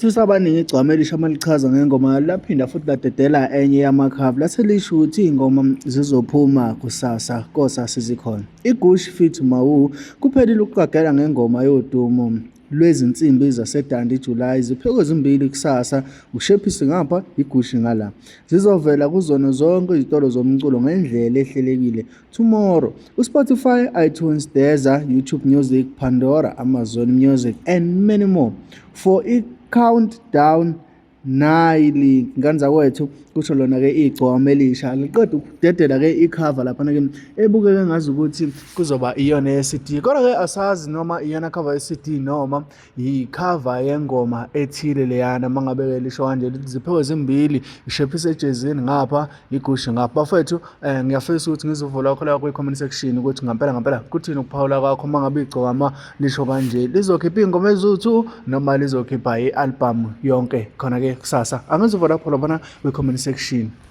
Thusa abaningi igcwama elisha malichaza ngengoma laphinda futhi ladedela enye yamakhava lase lisho ukuthi iy'ngoma zizophuma kusasa kosa sizikhona. IGush feat Mawhoo kuphelile ukuqagela ngengoma yodumo lwezinsimbi zaseDundee July ziphekwe zimbili kusasa ushephisi ngapha igushi ngala. Zizovela kuzona zonke izitolo zomculo ngendlela ehlelekile. Tomorrow uSpotify, iTunes, Deezer, YouTube Music, Pandora, Amazon Music and many more. For i-countdown nayi link ngane zakwethu kusho lona-ke igcokama elisha liqeda ukudedela-ke ikhava laphana-ke ebukeke ngazi ukuthi kuzoba iyona ye-CD kodwa-ke asazi noma iyona cover ye-CD noma yikhava yengoma ethile leyana uma ngabe-ke lisho kanje lithi ziphiwe zimbili ishephise ejezini ngapha igushi ngapha bafethu um ngiyafisa ukuthi ngizovula wakho la kwi-comment section ukuthi ngampela ngampela kuthini ukuphawula kwakho uma ngabe igcokama lisho kanje lizokhipha iy'ngoma eziwu-two noma lizokhipha i-albhamu yonke khona-ke kusasa angizuva lapho labana kwi-comment section.